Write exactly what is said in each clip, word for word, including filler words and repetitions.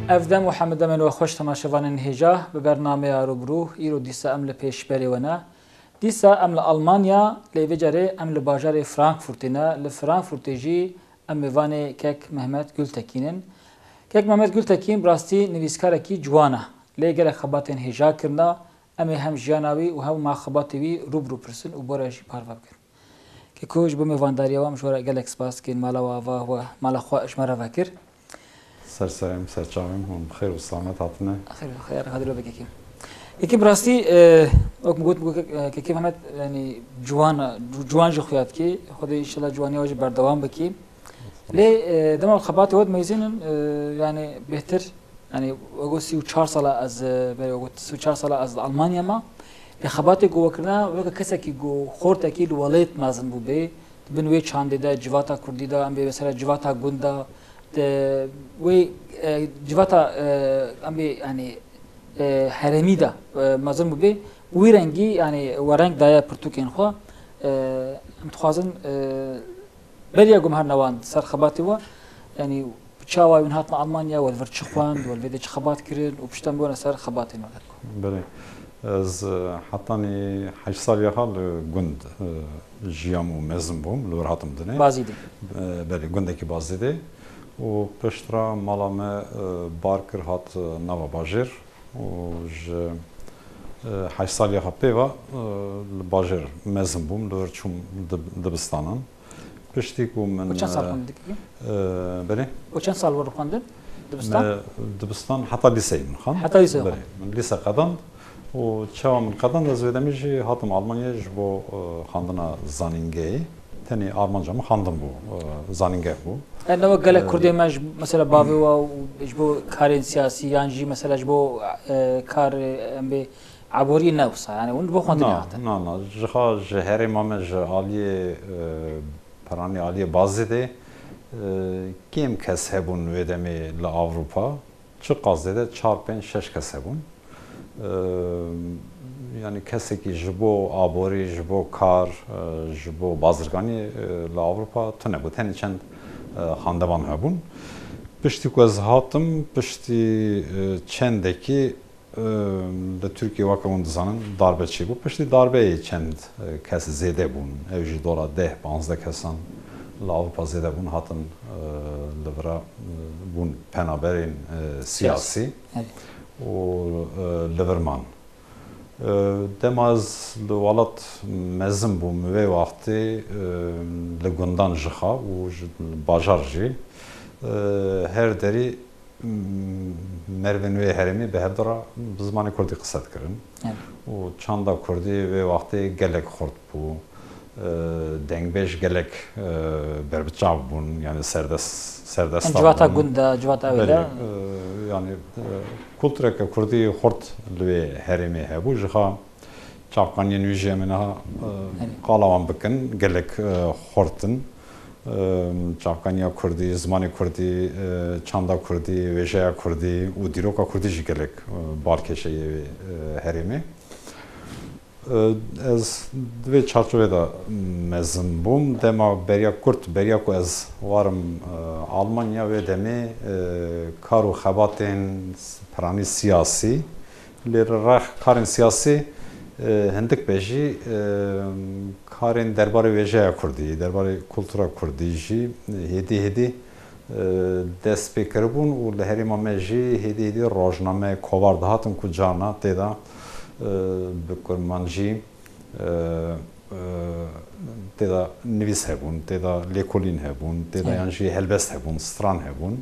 Ev dem û hemû demên we xweş temaşevanên hêja bi bernameya Rûbirû, îro dîsa em li pêşberê we ne. Dîsa em li Almanya, lê vê carê em li bajarê Frankfurtê ne. Li Frankfurtê jî em mêvanê kek Mehmet Gultekîn in. Kek Mehmet Gultekîn bi rastî nivîskarekî ciwan e. Lê gelek xebatên hêja kirina. Em ê hem jiyana wî û hem ma xebatê wî rû bi rû pirsin û bore jî parve bikin. Keko, ji bo mêvandariya we em ji we re gelek spas dikin. Mala we ava we, mala xwe ji me re vekir. Ser serê min, ser çavê min, hûn bi xêr û selamet hatine. Xêr, xêr, xêr, xêr, Kekê. Kekê, bi rastî, e, wek min got, min got, e, Kekê Mehmet, yanî ciwan, ciwan jî xuya dikê. Xwedê înşallah ciwaniya we jî berdewam bikî. Lê, e, dema xebatê we dimeyzînin, e, yanî bêhtir, yanî wek got sî û çar sala ez, e, berê wek got sî û çar sala ez li Almanya me. Lê xebatê ku we kirina weke kesekî ku xortekî li welêt mezin bûbê, di bin wê çandê de, civata kurdî de, em bê mesela civata gund de, di wê, e, civata, e, em bê, yanî, e, herêmî de, e, mezin bûbê, wî rengî, yanî we reng daye pirtûkên xwe. E, em dixwazin, e, beriya ku em herine wan ser xebatê we, yanî bi çawa hûn hatin Almanya, we li vir çi xwend, we li vê de çi xebat kirin û pişta em bûne ser xebatên we. Belê. Ez, e, hetanî heşt saliya xwe li gund, e, jiyam û mezin bûm, li wir hatim dinê. Bazîdê. E, belê, gundekî Bazîdê. Û piştre mala me, e, bar kir, hat, e, nava bajêr. Û ji, e, heşt saliya xwe pê ve, e, li bajêr mezin bûm, li wir çûm dib-, dibistanan. Piştî ku min, Û çend sal e, xwendin dikî? E, belê? Û çend sal wir xwendin? Dibistan? Me dibistan heta lîseyê min xwend. Heta lîseyê Belê, xwendin. Min lîse qedand û çawa min qedand, ez wê demê jî hatim Almanyayê ji bo, e, xwendina zanîngehê. Tenê armanca min xwendin bû, e, zanîngeh bû. E, ne wek gelek E, Kurdê me ji, mesela bavê we û ji bo karên siyasî yan jî mesela ji bo, e, kar, e, em bê Eborî ne wisa, yani hûn bo xwendinê Na, hatin. na, na. Ji xwe, ji herêma me, ji aliyê, e, peranî aliyê Bazîdê, e, kêm kes hebûn wê demê li Ewropa. Çiqas zêde çar, pênc, şeş kes hebûn. E, yani kesekî ji bo aborî, ji bo kar, e, ji bo bazirganî, e, li Ewropa tune bû. Tenê çend, e, xandevan hebûn. Piştî ku ez hatim, piştî, e, çendekî Li Tirkiyê weke hûn dizanin darbe çêbû. Piştî darbeyê çend, e, kes zêde bûn. Ew jî dora deh, panzdeh kesan li Ewropa zêde bûn, hatin, e, li vira, e, bûn penaberên, e, siyasî Siyasî. Evet. û, e, li vir man. E, dema ez li welat mezin bûm, wê wextê, e, li gundan ji xwe û ji bajar jî, e, her derî merivên wê herêmê bi hevdu re bi zimanê kurdî qise dikirin. Evet. Û çanda kurdî wê wextê gelek xurt bû. E, dengbêj gelek, e, berbiçav bûn, yani serdest, serdesta Em civata bûn. gund de, civata wê Belê, de. e, yani, e, kultureke kurdî xurt li wê herêmê hebû. Ji xwe Çavkaniyên wî jî em ê niha, e, Erê. qala wan bikin, gelek, e, xurt in. E, çavkaniya kurdî, zimanê kurdî, e, çanda kurdî, wêjeya kurdî û dîroka kurdî jî gelek, e, balkêş e yê, e, herêmê. E, ez di vê çarçovê de mezin bûm. Dema beriya kurt, beriya ku ez warim, e, Almanya, wê demê, e, kar û xebatên piranî siyasî, Lê rex karên siyasî, e, hindik be jî, e, karên derbarê wêjeya kurdî, derbarê kultura kurdî jî, e, hêdî hêdî, e, dest pê kiribûn û li herêma me jî hêdî hêdî rojname, kovar dihatin ku carna tê de, e, bi kurmancî, e, e, tê de nivîs hebûn, tê de lêkolîn hebûn, tê de Evet. yan jî helbest hebûn, stran hebûn.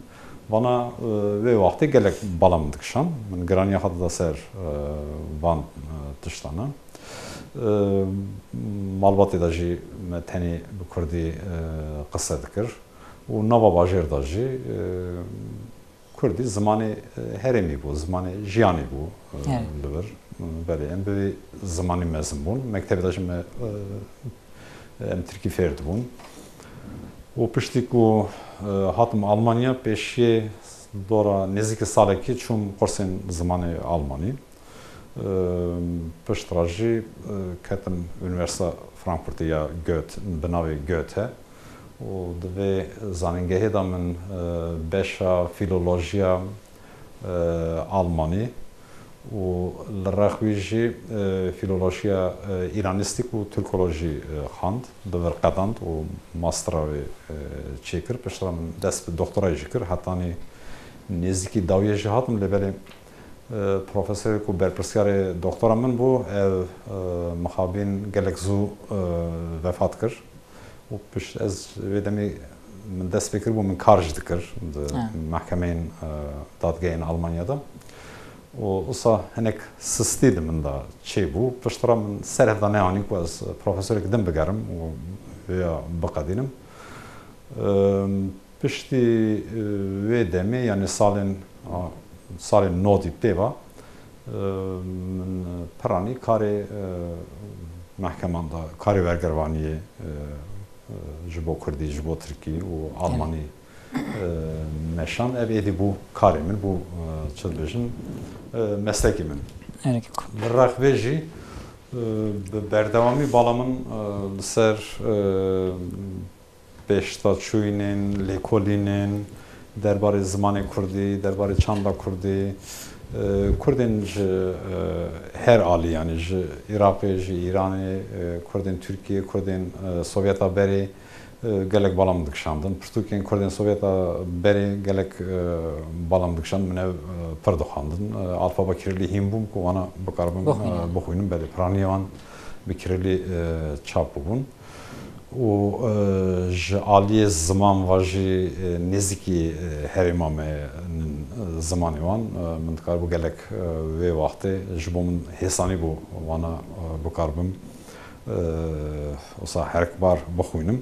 Vana, e, wê wextê gelek bala min dikişand. Min giraniya xwe dida ser, e, van, e, tiştana. E, malbatê de jî me tenê bi kurdî, e, qise dikir û nava bajêr de jî, e, Kurdî zimanê, e, herêmî bû, zimanê jiyanê bû, e, Evet. li vir. Belê, em bi vî zimanî mezin bûn. Mektebê de jî me, e, em tirkî fêr dibûn. Û piştî ku, e, hatim Almanya, pêşiyê dora nêzîkî salekî çûm kursên zimanê almanî. Pişt re jî, e, ketim Unîversîta Frankfurtê ya Goethe, bi navê Goethe û di vê zanîngehê de min, e, beşa fîlolojiya, e, Almanî û li rex wî jî, e, fîlolojiya, e, îranîstîk û tirkolojî, e, xwend, bi vir qedand û mastera wê, e, çêkir. Piştre min dest bi doktorayê jî kir. Hetanî nêzîkî dawiyê jî hatim, lê belê, e, profesorê ku berpirsiyarê doktora min bû, ew, e, mixabin gelek zû, e, vefat kir. Û pişt ez vê demê min dest pê kiribû, min kar jî dikir di Ha. mehkemeyên, e, dadgehên Almanya de. Û wisa hinek sistî di min de çêbû. Piştre min ser hev de neanî ku ez profesorek din bigerim û vêya biqedînim. Em, piştî, e, wê demê, yanî salên, a, salên nodî pê ve, e, min piranî karê, e, mehkeman de, karê wergervaniyê, e, e, ji bo kurdî, ji bo tirkî û almanî, e, meşand. Ev êdî bû karê min, bû, e, çi dibêjin, e, meslekî min. Erê ku. Li rex vê jî, e, bi berdewamî bala min, e, li ser, e, pêşdaçûyînên, lêkolînên derbarê zimanê kurdî, derbarê çanda kurdî, e, kurdên ji, e, her alî, yanî ji Iraqê, ji Îranê, e, kurdên Tirkiyê, kurdên, e, Sovyeta berê, e, gelek bala min dikişandin. Pirtûkên kurdên Sovyeta berê gelek, e, bala min dikişandin. Min ev, e, pir dixwendin. E, alfabe Kirilî hîn bûm ku wana bikaribim, Bixwîne. e, bixwînim. Belê, piraniya wan bi Kirilî, e, çap bûbûn. Û, e, ji aliyê ziman ve jî, e, nêzîkî, e, herêma me nin, e, zimanê wan, e, min dikaribû gelek, e, wê wextê ji bo min hêsanî bû wana, e, bikaribim, e, wisa herikbar bixwînim.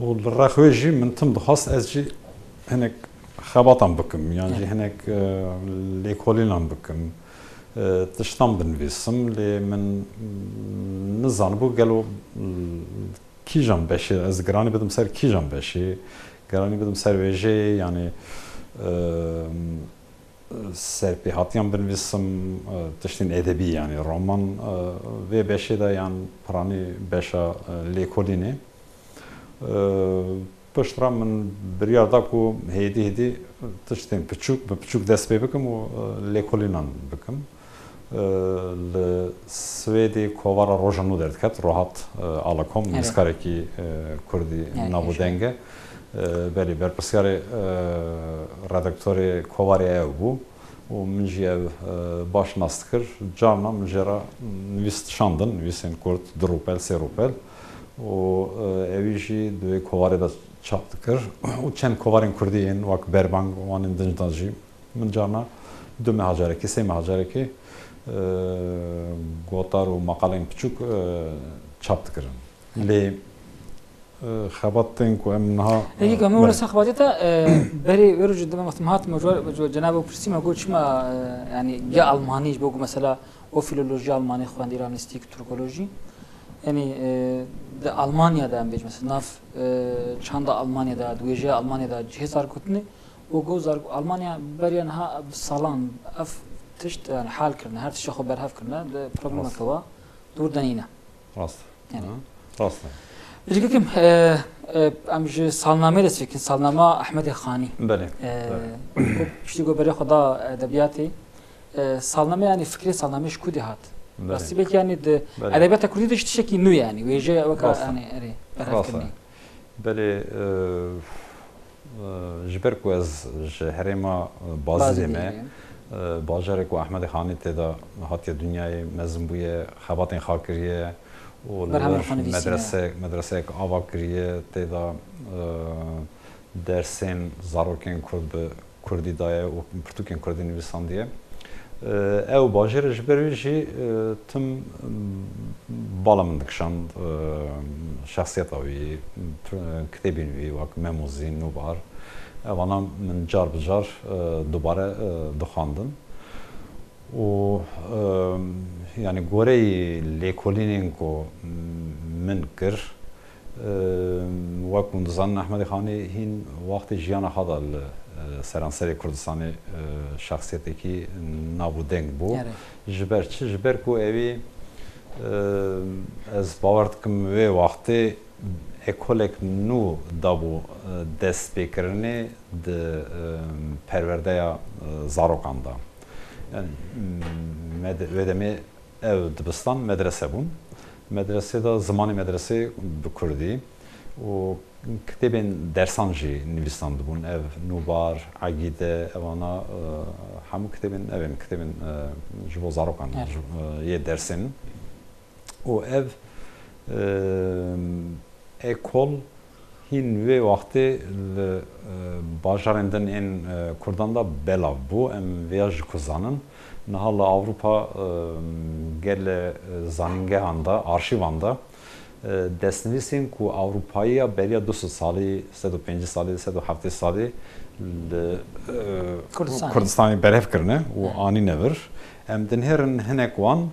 Û li rex wê jî min tim dixwast ez jî hinek xebatan bikim, yan jî Belê. hinek, e, lêkolînan bikim, e, tiştan binivîsim, lê min nizanibû gelo, e, kîjan beşê, ez giranî bidim ser kîjan beşê, giranî bidim ser wêjeyê, yanî, e, serpêhatiyan binivîsim, e, tiştên edebî, yanî roman, e, vê beşê de yan piranî beşa, e, lêkolînê. E, piştre min biryar da ku hêdî hêdî tiştên piçûk bi piçûk dest pê bikim û, e, lêkolînan bikim. E, li Swêdê kovara Roja Nû derdiket, Rohat, e, Alakom, Erê. nivîskarekî, e, kurdî Erê, nav û hêja. deng e. E, belê, berpirsiyarê, e, redaktorê kovarê ew bû. û min jî ev, e, baş nas dikir. Carna min jê re nivîs dişandin, nivîsên kurt, du rûpel, sê rûpel. Û, e, ewî jî di wê kovarê de çap dikir. Û çend kovarên kurdî yên wek Berbang, wanên din de jî min carna du meha carekê, sê meha carekê, e, gotar û maqalên piçûk, e, çap dikirin. Lê Xebatên ku em niha, Ê, yek em Belê. were ser xebatê te, e, berê wero ji dema wextim hatim, ji, ji cenab û pirsî me got çima, e, yani ya Almanî ji bo ku mesela o filolojiya Almanî xwendî, Îranîstîk, Türkolojî. Yani, e, di Almanya de em bêjin mesela nav, e, çanda Almanya de, di wêjeya Almanya de cihê zargotinê, o got zargo-, Almanya beriya niha bi salan ev tişt, yani hal kirine, her tişta xwe berhev kirine, di problemeke Rast. wa dûr de nîne. Rast. Yani. Ha, rast e. Piştî kim, e, e, em ji salnameyê dest pê bikin, salnama Ehmedê Xanî. Belê, E, belê. ku piştî ku berê xwe da edebiyatê, e, salname, yani fikrê salname ji ku de hat? Belê. Rastî belkî yani di Belê. edebiyata kurdî de ji tiştekî nû yani, wêje weka Rast e. yani erê, berhev Rast e. kirinê. Belê, e, e, ji ber ku ez ji herêma, e, Bazîdê Bazîdê me, yê. e, bajarê ku Ehmedê Xanî tê de hatiye dinyayê, mezin bûye, xebatên xwe kiriye û li Berhemên wir xwe nivîsîne. medrese, medreseyek ava kiriye, tê de, e, dersên zarokên kurd bi kurdî daye û pirtûkên kurdî nivîsandiye. E, ew bajêr e, ji ber wî jî, e, tim, m, bala min dikişand, e, şexsiyeta wî, p-, kitêbên wî wek Memozîn, Nûbar. Evana min car bi car, e, dubare, e, dixwendin. Û, e, yani goreyê lêkolînên ku min kir, e, wek hûn dizanin, Ehmedê Xanî hîn wextê jiyana xwe de li, e, seranserê Kurdistanê, e, şexsiyetekî nav û deng bû. Erê. Ji ber çi? Ji ber ku ewî, e, ez bawer dikim wê wextê ekolek nû dabû, e, destpêkirinê di, e, perwerdeya, e, zarokan de. Yani, m-, med-, wê demê ev dibistan medrese bûn. Medresê de zimanê medresê bi kurdî û kitêbên dersan jî nivîsandibûn. Ev Nûbar, Egîde, evana, e, hemû kitêbên, ev ên kitêbên, e, ji bo zarokan, Evet. ji, e, yê dersên. Û ev, e, ekol hîn wê wextê li, e, bajarên din ên, e, Kurdan de belav bû. Em vêya ji ku zanin. Niha li Ewropa, e, gelê, e, zanîngehan de, arşîvan de, e, destnivîsên ku Ewropayiya beriya du sed salî, sed û pêncî salî, sed û heftê salî li, e, Kurdistanê. Kurdistanê berev kirine û Evet. anîne vir. Em dinêrin hinek wan, e,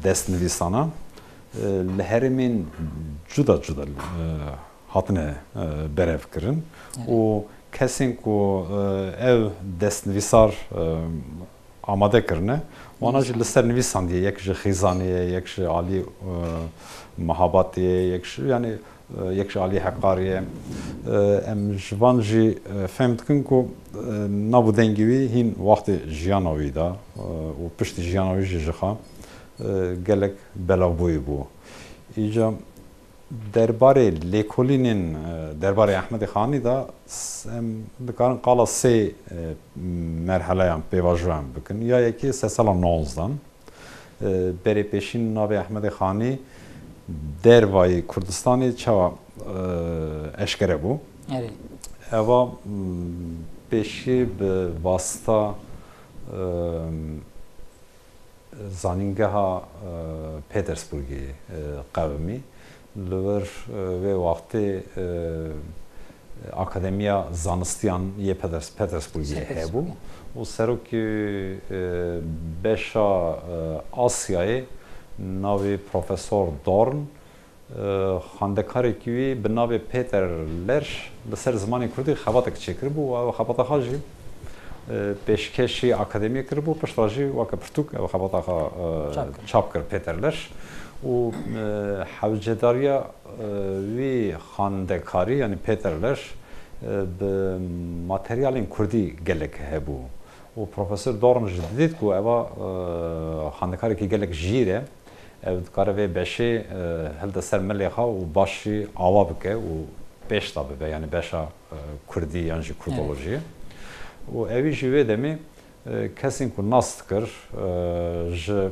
destnivîsana, e, li herêmên cuda cuda, e, hatine, e, berev kirin Evet. û kesên ku, e, ev destnivîsar, e, amade kirine, wana jî li ser nivîsandiye, yek ji Xîzanê ye, yek ji alî, e, Mehabatê ye, yek ji, yani, e, yek ji alî Heqarê ye. E, em ji van jî, e, fehm dikin ku, e, nav û dengê wî hîn wextê jiyana wî de, e, û piştî jiyana wî jî ji xwe, e, gelek belavbûyî bû. Îca derbarê lêkolînên, e, derbarê Ehmedê Xanî de s-, em dikarin qala sê, e, merheleyan pêvajoyan bikin. Ya yekê sed sala nozdan. E, berê pêşîn navê Ehmedê Xanî dervayî Kurdistanê çawa, e, eşkere bû? Erê. Eva, m, pêşî bi vasita, e, zanîngeha, e, Petersburgê, e, qewimî. Li vir, e, vê wextê, e, Akademiya Zanistiyan yê Peters-, Petersburgê hebû. Petersburgê. Û serokê, e, beşa, e, Asyayê navê Profesor Dorn, e, xwendekarekî wî bi navê Peter Lerch li ser zimanê kurdî xebatek çêkiribû û ew xebata xwe jî, e, pêşkêşî akademiyê kiribû, piştre jî weke pirtûk ew xebata xwe, e, Çap kir. çap kir Peter Lerch û, e, hewcedariya, e, wî xwendekarî, yanî Peter Lerch, e, bi materyalên kurdî gelek hebû û Profesor Dorn jî didît ku eva, e, xwendekarekî gelek jîr e, ew dikare vê beşê, e, hilde ser milê xwe û baş jî awa bike û pêş de bibe, yanî beşa, e, kurdî yan jî kurdolojiyê. Û ewî jî wê demê, e, kesên ku nas dikir, e, ji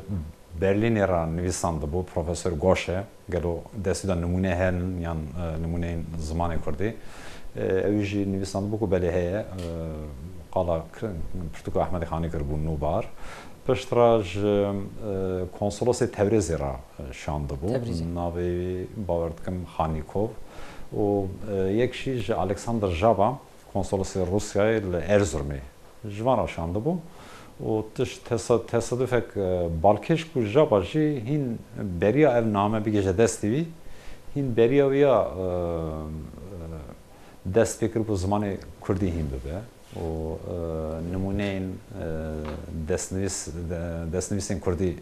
Berlînê re nivîsandibû, Profesor Goşe, gelo destî de nimûne henin yan, e, nimûneyên zimanê kurdî? E, ewî jî nivîsandibû ku belê heye, e, qala kir-, pirtûka Ehmedê Xanî kiribû Nûbar. Piştre ji, e, konsolosê Tewrêzê re, e, şandibû. Tebrîzê. Navê wî, bawer dikim, Xanîkov. Û, e, yek jî ji Alexander Jaba, konsolosê Rûsyayê li Erzurumê, ji van re şandibû. Û tişt tesa-, tesadufek, e, balkêş ku Jaba jî hîn beriya ev name bigihîje destê wî, hîn beriya wî ya, e, e, dest pê kiribû zimanê kurdî hîn bibe û, e, nimûneyên, e, destnivîs-, de-, destnivîsên kurdî, e,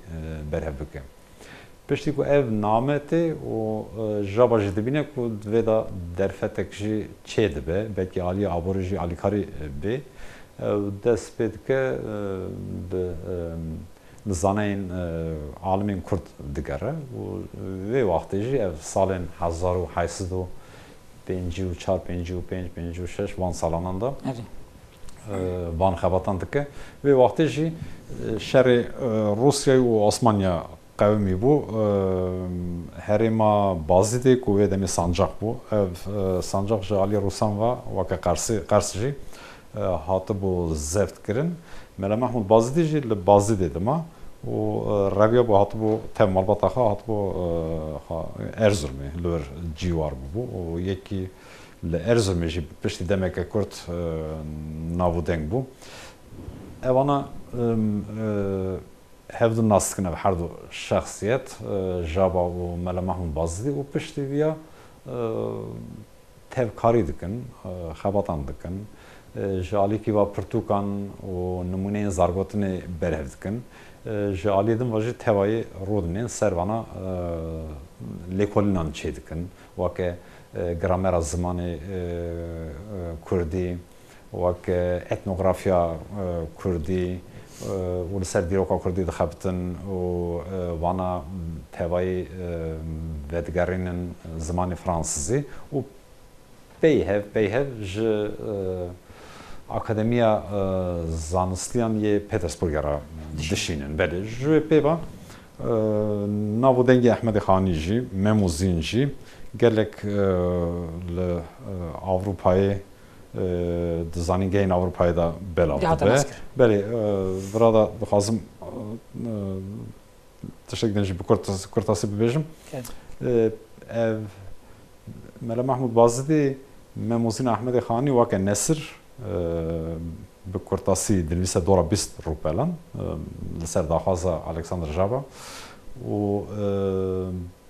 berhev bike. Piştî ku ev name tê û, e, Jaba jî dibîne ku di vê de derfetek jî çêdibe, belkî aliyê aborî jî alîkarî, e, bê, ew dest pê dike, e, bi, e, zaneyên, e, alimên kurd digere û vê wextê jî ev salên hezar û heşt sed û pêncî û çar, pêncî û pênc, pêncî û şeş van salanan de, Erê. e, van xebatan dike. Vê wextê jî, e, şerê, e, Rûsyayê û Osmaniya qewimî bû. E, herêma Bazîdê ku wê demê sancaq bû. Ev, e, sancaq ji alî Rûsan ve weke Qersê, Qers jî, e, hatibû zeft kirin. Mela Mehmûd Bazîdî jî li Bazîdê dima û, e, reviyabû, hatibû tev malbata xwe, hatibû, e, xwe Erzurumê li wir cîwar bûbû û yekî li Erzurumê jî piştî demeke kurt, e, nav û deng bû. Evana, em, e, hevdu nas dikin ev herdu şexsiyet, e, Jaba û Mela Mehmûd Bazîdî û piştî viya, e, tevkarî dikin, e, xebatan dikin. E, ji alîkî va pirtûkan û nimûneyên zargotinê berhev dikin. E, ji aliyê din ve jî tevayî rûdinên ser vana, e, lêkolînan çêdikin, weke, e, gramera zimanê, e, e, kurdî, weke etnografiya, e, kurdî, e, û li ser dîroka kurdî dixebitin û, e, vana tevayî, e, vedigerînin zimanê fransizî û peyhev, peyhev ji, e, Akademiya, e, Zanistiyan yê Petersburgê re dişînin. Belê, ji wê pê ve, e, nav û dengê Ehmedê Xanî jî, Mem û Zîn jî gelek, e, li, e, Ewropayê, e, di zanîngehên Ewropayê de belav dibe. Belê, e, vira de dixwazim, e, tiştek din jî bi kurtas-, kurtasî bibêjim. E, ev Mela Mahmûd Bazidî, Mem û Zîn Ehmedê Xanî weke nesir, e, bi kurtasî dinivîse dora bîst rûpelan, e, li ser daxwaza Alexander Jaba û,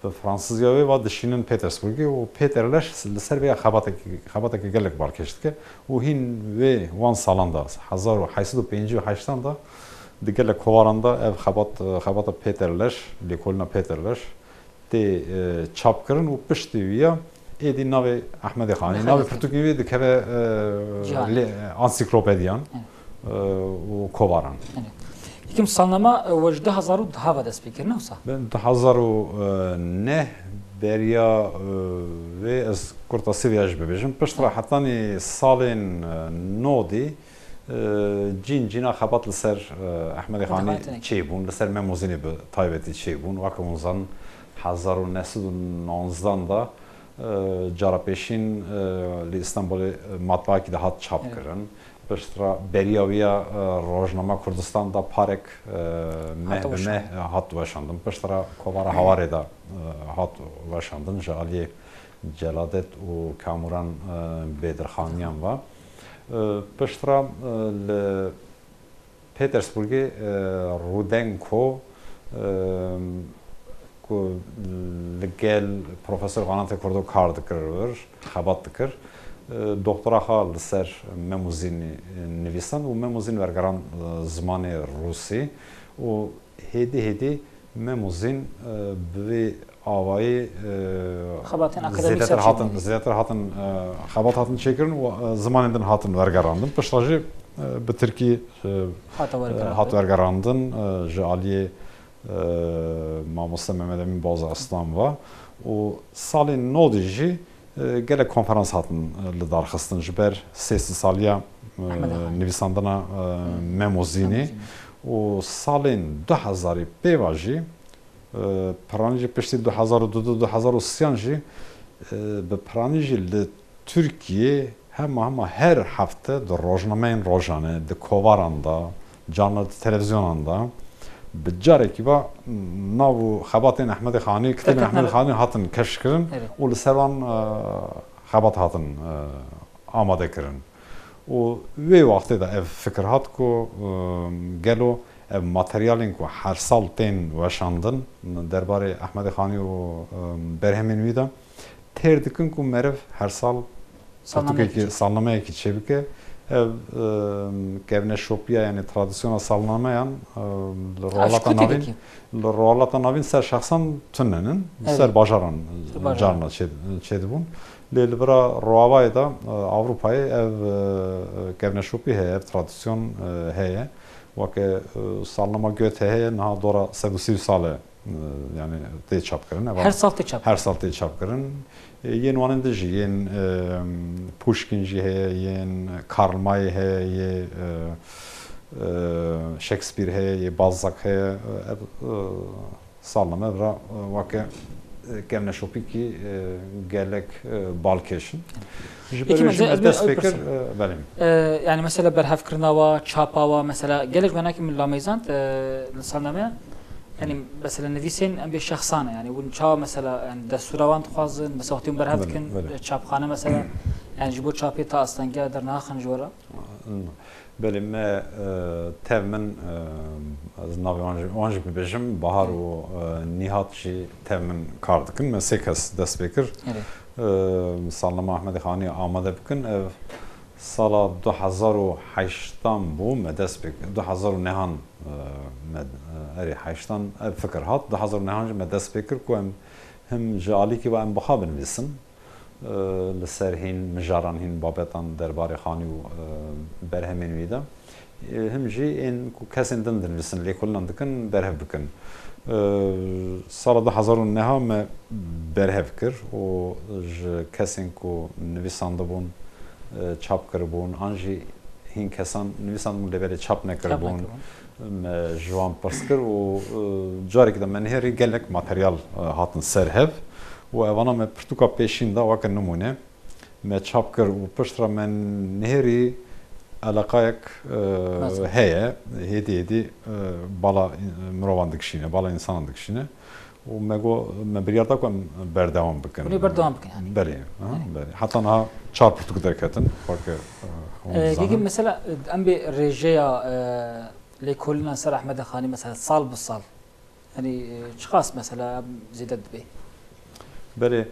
e, bi fransizya wê va dişînin Petersburgê û Peter Leş li ser vê ya xebatekî, xebateke gelek balkêş dike û hîn wê wan salan de, hezar û heşt sed û pêncî û heştan de, di gelek kovaran de ev xebat, xebata Peter Leş, lêkolîna Peter Leş tê, e, çapkirin û piştî wî ya êdî navê Ehmedê Xanî, navê pirtûkê wî dikeve, e, lê-, ansiklopediyan, e, û kovaran. Yekim salnama, e, we ji du hezar û deh ve dest pê kir, ne wisa? Bi du hezar û neh beriya, e, vê ez kurtasî vê ya jî bibêjim. Piştre hetanî salên, e, nodî, e, cîn cîna xebat li ser, e, Ehmedê Xanî çêbûn, li ser Mem û Zînê bi taybetî çêbûn. Weke hûn zanin, hezar û neh sed û nonzdan de, e, cara pêşîn, e, li Îstanbulê, e, matbaakî de hat çap kirin. Piştre beriya wî ya, e, rojnama Kurdistan de parek, e, meh bi meh, e, hat weşandin. Piştre kovara Hawarê de, e, hat weşandin ji aliyê Celadet û Kamuran, e, Bêdirxaniyan ve. E, piştre, e, li Petersburgê, e, Rudenko, e, ku li gel Profesor Ganatê Kurdo kar dikir, xebat dikir, e, doktora xwe li ser Mem û Zînî, e, nivîsand û Mem û Zîn wergerand, e, zimanê rûsî û hêdî hêdî Mem û Zîn, e, bi vê avayî, e, zêdetir hatin, zêdetir hatin, e, xebat hatin çêkirin û, e, zimanên din hatin wergerandin. Piştre jî, e, bi tirkî, e, hat wergerandin, e, ji aliyê, e, mamoste Mehmet Emîn Boz Aslan ve û salên nodî jî, e, gelek konferans hatin, e, lidarxistin ji ber sê sed saliya, e, nivîsandina, e, Mem û Zînê. Û salên du hezarî pê ve jî, e, piranî jî piştî du hezar û du du, du hezar û sêyan jî, e, bi piranî jî li Tirkiyê hema hema her hefte di rojnameyên rojane, di kovaran de, carna di televîzyonan de, bi carekî ve nav û xebatên Ehmedê Xanî, kitêbên Ehmedê Xanî hatin keşfkirin û li ser wan, e, xebat hatin, e, amade kirin. Û wê wextê de ev fikir hat ku, e, gelo ev materyalên ku her sal tên weşandin derbarê Ehmedê Xanî û, e, berhemên wî de têr dikin ku meriv her sal pirtûkekî, salnameyekî çêbike. Ev, e, kevneşopiya, yanî tradisyona salnameyan, e, li Rojhilata Navîn, li Rojhilata Navîn ser şexsan tune nin, ser bajaran carna çê-, çêdibûn. Lê li vira Rojavayê de, e, Ewropayê ev, e, kevneşopî heye, ev tradisyon, e, heye. Weke, e, salnama Goethe heye, niha dora sed û sî sal e, e, yanî tê çapkirin. Ev her sal tê çap, her sal tê çapkirin. E, yên wan din jî, yên, e, Pushkin jî heye, yên Karl May heye, yê, e, e, Shakespeare heye, yê Balzac heye. E, ev, e, salname vira, e, weke, e, kevneşopîkî, e, gelek, e, balkêş in. Ji ber wê jî me dest pê kir, e, belê. E, yanî mesela berhevkirina wa, çapa wa, mesela gelek wenakî min lameyzand, e, li salnameya, yanî mesela nivîsên em bê şexsan e, yanî hûn çawa mesela, yanî destûra wan dixwazin, mesela wextê hûn berhev dikin, çapxane mesela, yanî ji bo çapê ta astengiya dernaxin ji we re? Belê, me, e, tev min, e, ez navê wan jî, wan jî bibêjim, Bahar û, e, Nîhat jî tev min kar dikin. Me sê kes dest pê kir. E, salnama Ehmedê Xanî amade bikin. Ev, Sala du hezar û heştan bû, me dest pê kir, du hezar û nehan, e, me, e, erê, heştan ev fikir hat, du hezar û nehan jî me dest pê kir ku em him ji alîkî ve em bixa binivîsin, e, li ser hîn mijaran, hîn babetan derbarê xanî û, e, berhemên wî de. E, him jî ên ku kesên din dinivîsin, lêkolînan dikin, berhev bikin. E, sala du hezar û neha me berhev kir û ji kesên ku nivîsandibûn, e, çap kiribûn, an jî hîn kesan nivîsandibûn lê belê çap Çap nekiribûn. nekiribûn. Me ji wan pirs kir û, e, carekî de me nihêrî gelek materyal, e, hatin ser hev û evana me pirtûka pêşîn da weke nimûne me çap kir û piştre me nihêrî eleqayek, e, Mezin. heye. Hêdî hêdî, e, bala, e, mirovan dikişîne, bala însanan dikişîne. Û me got, me biryar da ku em berdewam bikin. Hûn ê berdewam bikin, yanî? Belê, aha, Belê. belê. Heta niha çar pirtûk derketin, weke, e, hûn E, dizanin. Gegî mesela, e, em bê rêjeya, e, lêkolînan ser Ehmedê Xanî mesela sal bi sal, yanî, e, çiqas mesela em zêde dibe? Belê,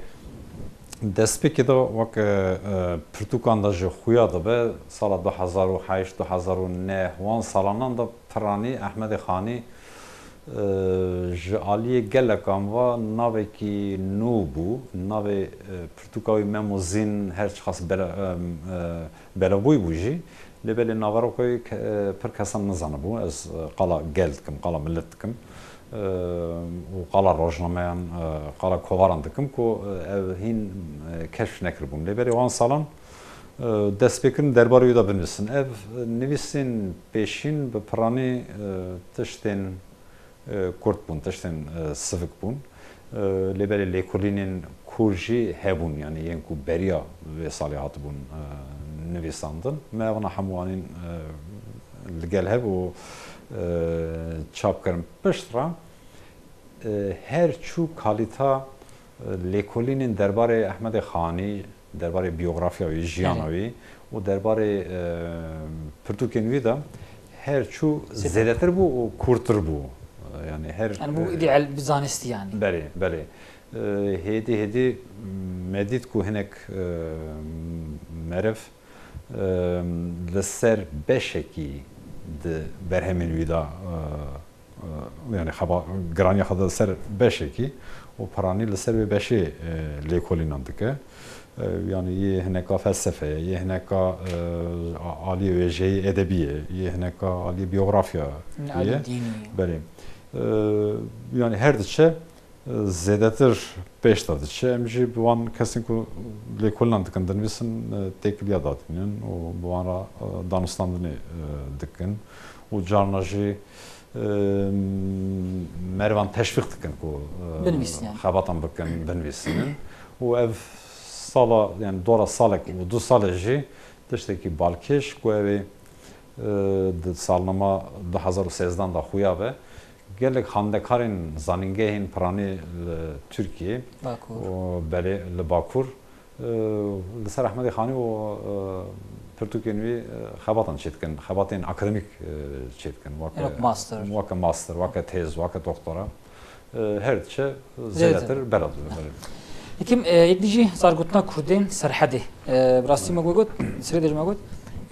destpêkê de weke, e, pirtûkan de ji xuya dibe, sala du hezar û heşt, du hezar û neh, wan salanan de piranî Ehmedê Xanî, e, ji aliyê gelekan ve navekî nû bû. Navê, e, pirtûka wî Mem û Zîn her çiqas bela-, e, e, belavbûyî bû jî. Lê belê naveroka wî ke-, e, pir kesan nizanibû. Ez, e, qala gel dikim, qala milet dikim. E, û qala rojnameyan, e, qala kovaran dikim ku, e, ev hîn, e, keşf nekiribûn. Lê belê wan salan, e, destpêkirin derbarê wî de binivîsin. Ev, e, nivîsên pêşîn bi piranî, e, tiştên, e, kurt bûn, tiştên, e, sivik bûn. E, lê belê lêkolînên kûr jî hebûn, yanî yên ku beriya vê salê hatibûn, e, nivîsandin. Me evana hemû anîn, e, li gel hev û, e, çap kirin. Piştre, e, her çû kalîta, e, lêkolînên derbarê Ehmedê Xanî, derbarê biyografiya wî, jiyana Belê. wî û derbarê, e, pirtûkên wî de her çû Zêde. zêdetir bû û kûrtir bû. E, yanî her, Yanî bû e, îdî el-, bi zanistî yanî. Belê, belê. E, hêdî hêdî me dît ku hinek, e, meriv, e, li ser beşekî di berhemên wî de, e, e, yanî xeba-, giraniya xwe da ser beşekî û piranî li ser wê beşê, e, lêkolînan dike. E, yanî yê hineka felsefe ye, yê hineka, e, a-, aliyê wêjeyê edebî ye, yê hineka aliyê biyografya Alî ye. dînî. Belê. E, yanî her diçe, e, zêdetir pêş de diçe. Em jî bi wan kesên ku lêkolînan dikin, dinivîsin, e, têkiliya dadînin û bi wan re, e, danûstandinê, e, dikin û carna jî, e, merivan teşvîq dikin ku, e, Binivîsin yani. xebatan bikin, binivîsînin. Û ev sala, yani dora salek û du salê jî tiştekî balkêş ku ew ê, e, di salnama du hezar û sêzdan de xuya be. Gelek xandekarên zanîngehên piranî li Tirkiyê Bakur. û belê li Bakur, e, li ser Ehmedê Xanî û, e, pirtûkên wî, e, xebatan çêdikin, xebatên akademîk, e, çêdikin. Weke, Wek master. weke master, weke têz, weke doktora. E, her diçe Zêdetir. zêdetir bela dibe. Yekim, e, yek dijî zargotina Kurdên Serhedê. E, bi rastî me got, sirê de jî me got.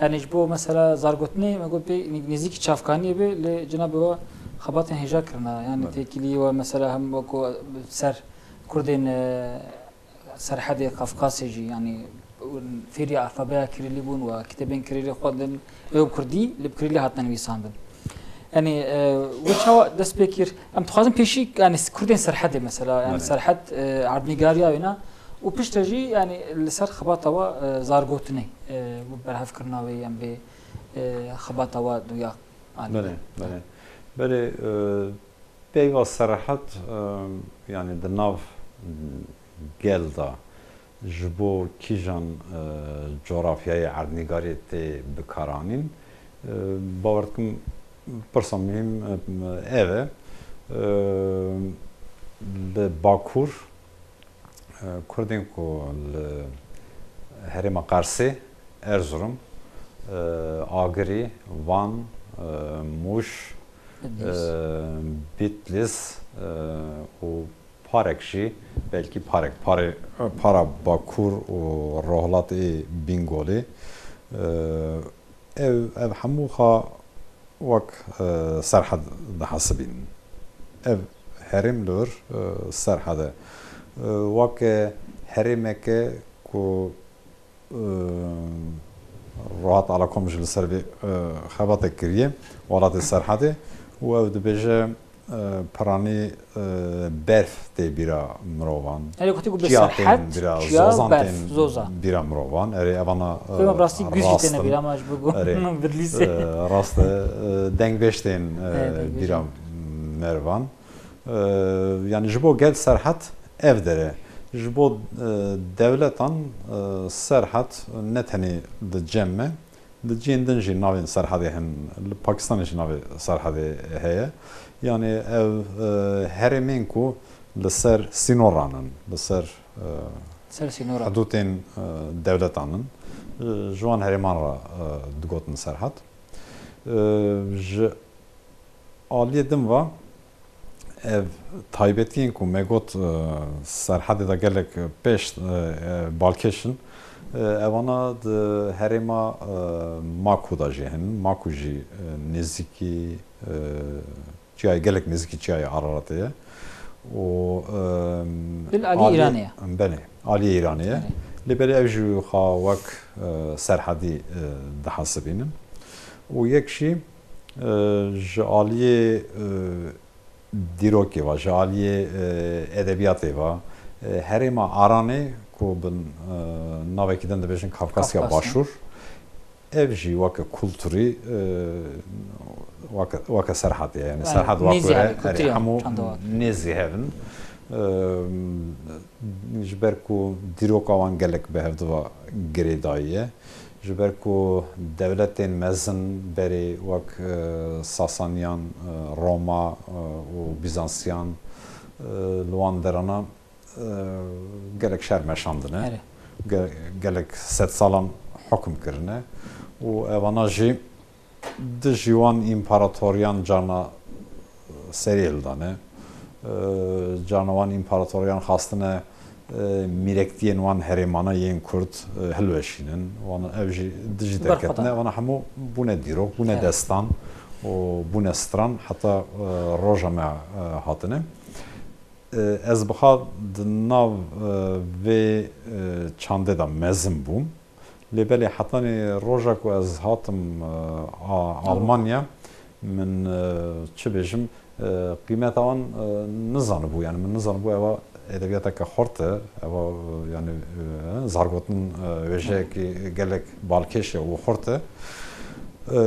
Yani ji bo mesela zargotinê me got pê nêzîkî çavkaniyê be, lê cenabê we xebatên hêja kirina. Yani Evet. têkilî we mesela hem weko ser Kurdên, e, Serhedê Qafqasê jî, yani fêrî alfabeya Kirîlî bûn û kitêbên Kirîlî xwendin, ew bi Kurdî, lê bi Kirîlî hatine nivîsandin. Yani, e, we çawa dest pê kir? Em dixwazin pêşî, yani, Kurdên Serhedê mesela, yani Evet. Serhed, e, erdnîgariya wêna û piştre jî, yani, li ser xebata we, e, zargotinê, e, û berhevkirina wê, em bê, e, xebata we duya anî. Belê, belê. Belê, e, peyva Serhed, e, yani, di nav gel de ji bo kîjan, e, coğrafyayê erdnîgariyê tê bikaranîn? E, bawer dikim pirsa muhîm, e, ev e. E, li Bakur, e, Kurdên ku li herêma Qarsê, Erzurum, e, Agirî, Van, e, Mûş, Bitlîs. e, Bitlîs, e, û parek jî, belkî parek, parê, para Bakur û Rohlat ê Bîngolê, Ev, ev hemû xwe wek, e, Serhed dihesibînin. Ev herêm li vir, e, Serhed e. E, weke herêmeke ku, e, Rohat Alakom jî li ser vê, e, xebatê kiriye, welatê Serhedê û ew dibêje, e, piranî, e, berf tê bîra mirovan. Erê, ku tê ku bi Çiya tên Serhed, bîra, çiya, zozan berf, tên zoza. Bîra mirovan. Erê, evana, e, Xwê me bi rastî guz jî rast têne in. Bîra me ji bo ku Erê, Bidlîsê. E, rast e, e, dengbêj tên, e, Erê, dengbêj bîra in. Mervan. E, yani ji bo gel Serhed ev dere. Ji bo, e, dewletan, e, Serhed ne tenê di cem me, Di cihên din jî navên Serhedê hene, li Pakistanê jî navê Serhedê heye. Yanî ev, e, herêmên ku li ser sînoran in, li ser, e, Ser sînora. Hidûtên, e, dewletan in, e, ji wan herêman re, e, digotin Serhed. E, ji aliyê din ve ev taybetiyên ku me got, e, Serhedê de gelek pêş, e, e, balkêş in, e, evana di herêma, e, Maku de jî hene. Maku jî, e, nêzîkî, e, çiyayê, gelek nêzîkî çiyayê Araratê ye. Û, e, Li aliyê aliyê Îranê ye. Belê, aliyê Îranê ye. Belê. Lê belê ev jî xwe wek, e, Serhedî, e, dihesibînin. Û yek jî, e, ji aliyê, e, dîrokê ve, ji aliyê, e, edebiyatê ve, e, herêma Aranê ku bin, e, navekî din dibêjin Kafkasya Kafkasya. Başûr, ev jî weke kulturî, e, weke, weke Serhedê ye. Yani Yani Serhed wek nêzî were, hevî, erê, kulturî hemû çanda wek. Nêzî hevin. E, ji ber ku dîroka wan gelek bi hev diva girêdayî ye. Ji ber ku dewletên mezin berê wek, e, Sasaniyan, e, Roma, e, û Bîzansiyan, e, li wan derana, e, gelek şer meşandine. Erê. Ge-, gelek sedsalan hukm kirine. Û evana jî dijî wan împaratoriyan carna serî hildane. E, carna wan împaratoriyan xwastine, e, mîrektiyên wan herêmane yên Kurd, e, hilweşînin. Wan ev jî dijî Berxwedan. Derketine. Wana hemû bûne dîrok, bûne Evet. destan û bûne stran heta, e, roja me, e, hatine. E, ez bixa di nav, e, vê, e, çandê de mezin bûm. Lê belê hetanî roja ku ez hatim, e, a-, Ewropa. Almanya, min, e, çi bêjim, e, qîmeta wan, e, nizanibû. Yani min nizanibû eva edebiyateke xurt e, eva, e, yani, e, zargotin, e, wêjeyekî gelek balkêş e û xurt e. E,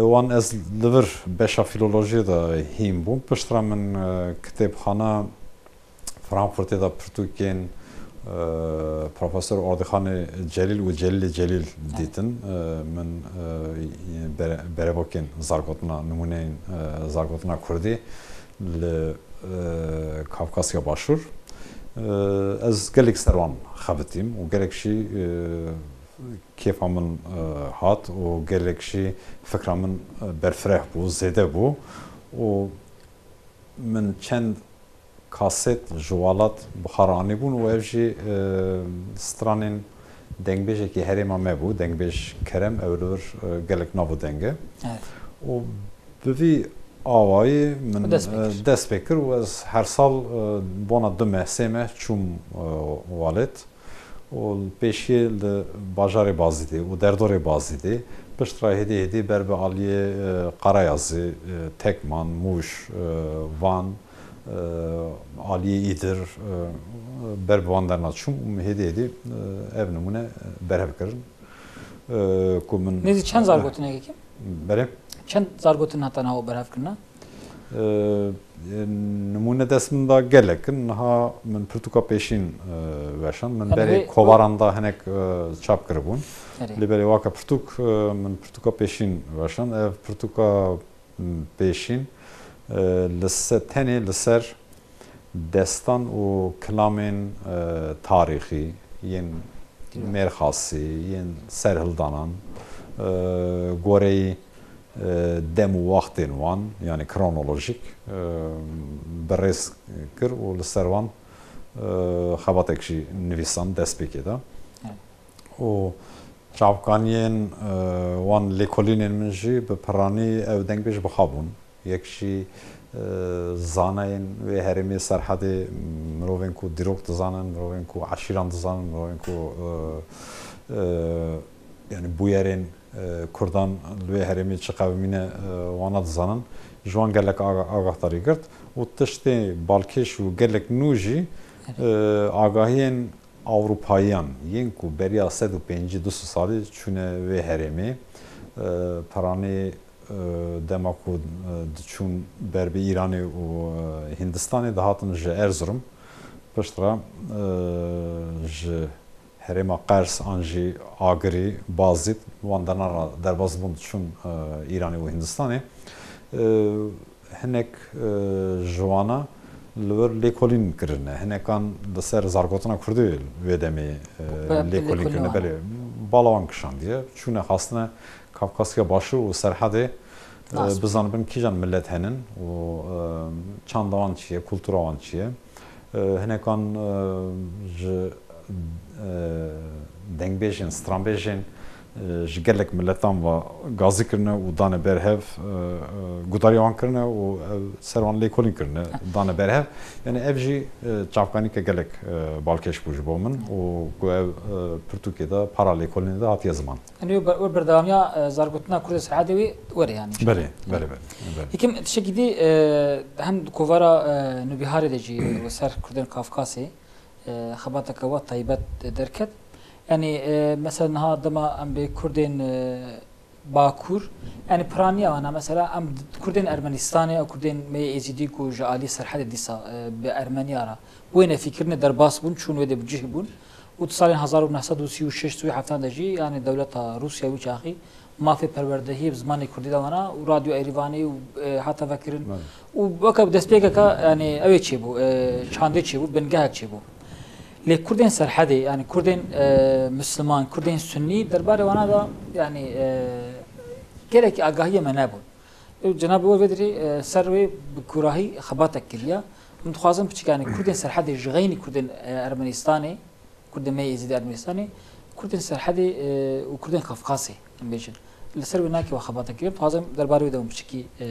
wan ez li vir beşa filolojiyê de hîn bûm. Piştre min, e, kitêbxana Frankfurtê de pirtûkên, e, Profesor Ordixanê Celîl û Celîlê Celîl dîtin. E, min, e, bere-, berevokên zargotina, nimûneyên, e, zargotina kurdî li, e, Kafkasya Başûr. E, ez gelek ser wan xebitîm û gelek jî, e, kêfa min, e, hat û gelek jî fikra min, e, berfireh bû, zêde bû û min çend kasêt ji welat bi xwe re anîbûn û ev jî, e, stranên dengbêjekî herêma me bû, dengbêj Kerem, ew li vir, e, gelek nav û deng e. Evet. Û bi vî awayî min, Dest pê kir. E, dest pê kir û ez her sal, e, bona du meh, sê meh çûm, e, welêt. Û li pêşiyê li bajarê Bazîdê û derdorê Bazîdê, piştre hêdî hêdî ber bi aliyê, e, Qarayazê, e, Tekman, Mûş, e, Van, e, aliyê Îdir, e, ber bi wan derna çûm û min hêdî hêdî, e, ev nimûne berhev kirin, e, ku min Nêzî çend zargotinekê kim? Belê. Çend zargotin hate niha berhev kirine? E, e, nimûne dest min de gelek in. Niha min pirtûka pêşîn, e, weşand. Min Yani berê vê, kovaran de hinek, e, çap kiribûn. Erê. Lê belê weke pirtûk, e, min pirtûka pêşîn weşand. Ev pirtûka, m, pêşîn, e, li se-, tenê li ser destan û kilamên, e, tarîxî yên Dîrok. Mêrxasî, yên serhildanan, e, goreyî, e, dem û wextên wan, yanî kronolojîk, e, bi rêz kir û li ser wan, e, xebatek jî nivîsan destpêkê de. Evet. Û Çavkaniyên, e, wan lêkolînên min jî bi piranî ew dengbêj bi xwe bûn. Yek jî, e, zanayên wê herêmê Serhedê, mirovên ku dîrok dizanin, mirovên ku eşîran dizanin, mirovên ku, e, e, yani bûyerên, e, Kurdan li wê herêmê çi qewimîne, e, wana dizanin. Ji wan gelek aga-, agahdarî girt û tiştê balkêş û gelek nû jî, e, agahiyên Ewropayiyan yên ku beriya sed û pêncî du sed salî çûne wê herêmê, e, piranî, e, dema ku, e, diçûn ber bi Îranê û, e, Hindistanê dihatin ji Erzurum, piştre, e, ji herêma Qers an jî Agirî, Bazîd, wan derana re derbas bûn diçûn, e, Îranê û Hindistanê. E, hinek, e, ji wana li wir lêkolîn kirine. Hinekan li ser zargotina kurdî wê demê, e, Be-, lêkolîn kirine. Belê, bala wan kişandiye. Çûne xwestine Kafkasya Başûr û Serhedê, e, bizanibin kîjan milet henin û, e, çanda wan çi ye, kultura wan çi ye. E, hinekan, e, ji, e, dengbêjên, stranbêjên, e, ji gelek miletan ve gazî kirine û dane ber hev, e, e, gudarî wan kirine û ev ser wan lêkolîn kirine, dane ber hev. Yani ev jî, e, çavkanîke gelek, e, balkêş bû ji bo min û ku ev, e, pirtûkê de, para lêkolînê de hatiye ziman. Yani we ber-, we berdewamiya, e, zargotina Kurdê Serhedê wê were yani. Belê, belê, belê, belê. Hekim tiştekî dî, e, hem di kovara, e, Nûbiharê de jî we ser Kurdên Kafkasê, e, xebateke we taybet derket. Yani, e, mesela niha dema em bê Kurdên, e, Bakur, yani piraniya wana, mesela em d-, Kurdên Ermenistanê, ew Kurdên me yê Êzîdî ku ji alî Serhedê dîsa, e, bi Ermeniya re wêne fikirine derbas bûn, çûn wê de bi cih bûn. Û di salên hezar û neh sed û sî û şeş sî û heft de jî, yani dewleta Rûsya wî çaxî mafê perwerdehiyê bi zimanê kurdî da wana û Radyo Erîvanê û, e, hate vekirin. Belê. Û weke destpêkeke, yani ew ê çêbû, e, çandê çêbû, bingehek çêbû. Lê Kurdên Serhedê, yani Kurdên, e, Misliman, Kurdên Sunnî, derbarê wana da, yani, e, gelekî agahiyê me nebûn. Ew cenabê we vê dirê, e, ser wê bi kûrahî xebatek kiriye. Min dixwazim piçik, yani Kurdên Serhedê ji xeynî Kurdên, e, Ermenistanê, Kurdên me yê Êzîdî Ermenistanê, Kurdên Serhedê, e, û Kurdên Kafkasê, em bêjin. Li ser wê nakê we xebata kiriye. Dixwazim derbarê wê de hûn piçikî, e,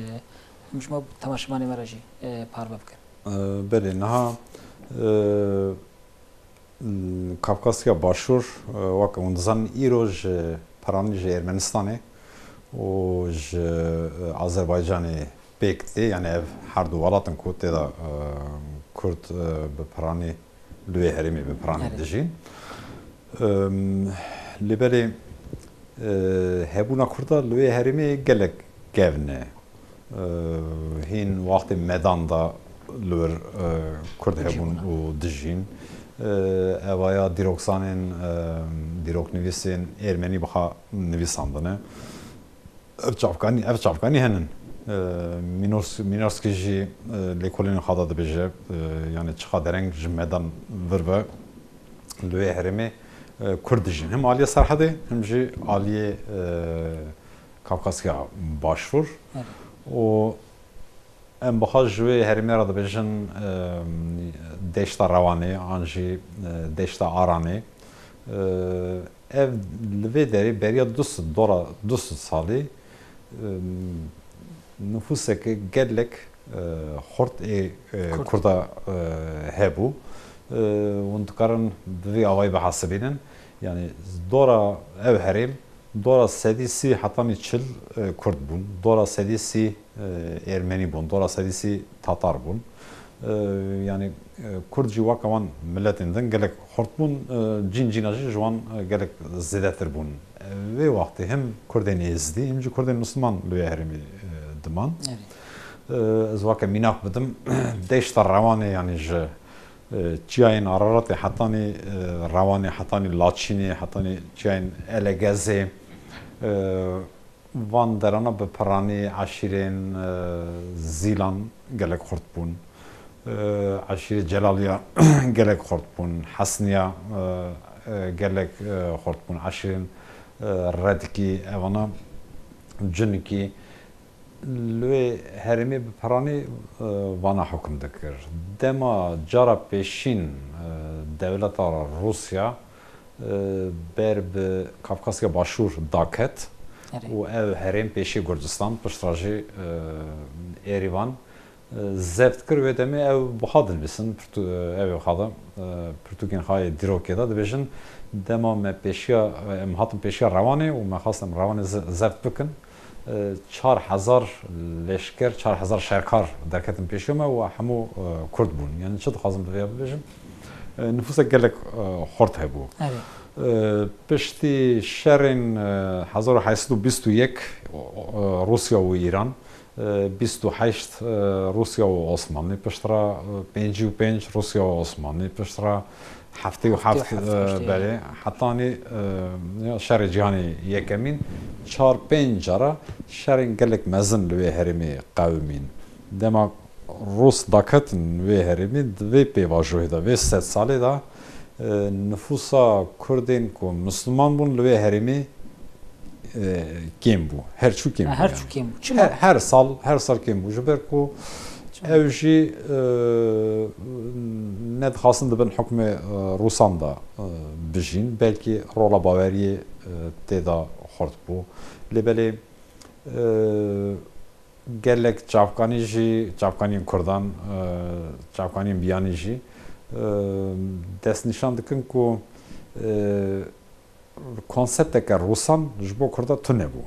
hûn ji me temaşevanê me re jî, e, parve bikin. E, belê, niha, e, Kafkasya Başûr, e, weke hûn dizanin, îro ji piranî ji Ermenistanê û ji, e, Azerbaycanê pêk tê, yani ev her du welat in ku tê de, e, Kurd, e, bi piranî li wê herêmê bi piranî dijîn. Em, lê belê, e, hebûna Kurda li wê herêmê gelek kevn e. E, hîn wextê medan de li wir, e, Kurd hebûn û dijîn. E, evaya dîrokzanên, e, dîroknivîsên êrmenî bi xwe nivîsandine. Ev çavkanî, ev çavkanî henin. E, Mînors-, Mînorskî jî, e, lêkolînên xwe de dibêje, e, yani çiqa dereng ji medan vir ve li wê herêmê, e, Kurd dijîn. Hem aliyê Serhedê, hem jî aliyê, e, Kafkasya Başûr. Û em bixa ji wê herêmê re dibêjin, e, deşta Rewanê an jî, e, deşta Aranê. E, ev li vê derê beriya du sed, dora du sed salî, e, nifûseke gelek, e, xurt ê, e, Kurda, e, hebû. E, hûn dikarin bi vî awayî bihesibînin. Yani dora ev herêm, dora sedî sî hetanî çil, e, Kurd bûn. Dora sedî sî, e, Ermenî bûn. Dora sedî sî Tatar bûn. E, yani, e, Kurd jî weke wan miletên din gelek xurt bûn. E, cîn cîna jî ji wan, e, gelek zêdetir bûn. E, vê wextê hem Kurdên Êzidî, hem jî Kurdên Misliman li wê herêmê, e, diman. E, ez weke mînak bidim, deşta Rewanê, yani ji, e, çiyayên Araratê hetanî, e, Rewanê, hetanî Laçînê, hetanî çiyayên Elegezê, e, van derana bi piranî eşîrên, e, Zîlan gelek xurt bûn. E, eşîrê Celaliya gelek xurt bûn. Hesniya, e, e, gelek, e, xurt bûn. Eşîrên, e, Redikî, evana Cinikî. Li wê herêmê bi piranî, e, vana hukm dikir. Dema cara pêşîn, e, dewleta Rûsya, e, ber bi Kafkasya Başûr daket Erê. û ev herêm pêşî Gurcistan, piştre jî, e, Êrîvan, e, zebt kir. Wê demê ew buha dinivîsin, pirtû-, e, ew ê xwe de, e, pirtûkên xwe yê dîrokê de dibêjin, dema me pêşiya, e, em hatin pêşiya Rewanê û me xwest em Rewanê ze-, zebt bikin. E, çar hezar leşker, çar hezar şerkar derketin pêşiya me û hemû, e, Kurd bûn. Yani çi dixwazim di vê ya bibêjim? E, nifûsek gelek, e, xurt hebû. Evet. E, piştî şerên, e, hezar û heşt sed û bîst û yek, o, o, Rûsya û Îran, e, bîst û heşt, e, Rûsya û Osmanlî, piştre, e, pêncî û pênc Rûsya û Osmanlî, piştre heftê û heft, heftê û heft, e, heştê. Belê, hetanî, e, ya şerê cîhanê yekemîn, çar pênc cara şerên gelek mezin li wê herêmê qewimîn. Dema Rûs daketin wê herêmê, di vê pêvajoyê de, vê sed salê de, e, nifûsa Kurdên ku Misliman bûn li wê herêmê, e, kêm bû. Her çû kêm bû. Her yani. Çû kêm bû. Çima? Her, her sal, her sal kêm bû. Ji ber ku Çima? Ew jî, e, nedixwastin di bin hukmê, e, Rûsan de, e, bijîn. Belkî rola baweriyê, e, tê de xurt bû. Lê belê, e, gelek çavkanî jî, çavkaniyên Kurdan, e, çavkaniyên biyanî jî, e, destnîşan dikin ku, e, konsepteke Rûsan ji bo Kurda tune bû.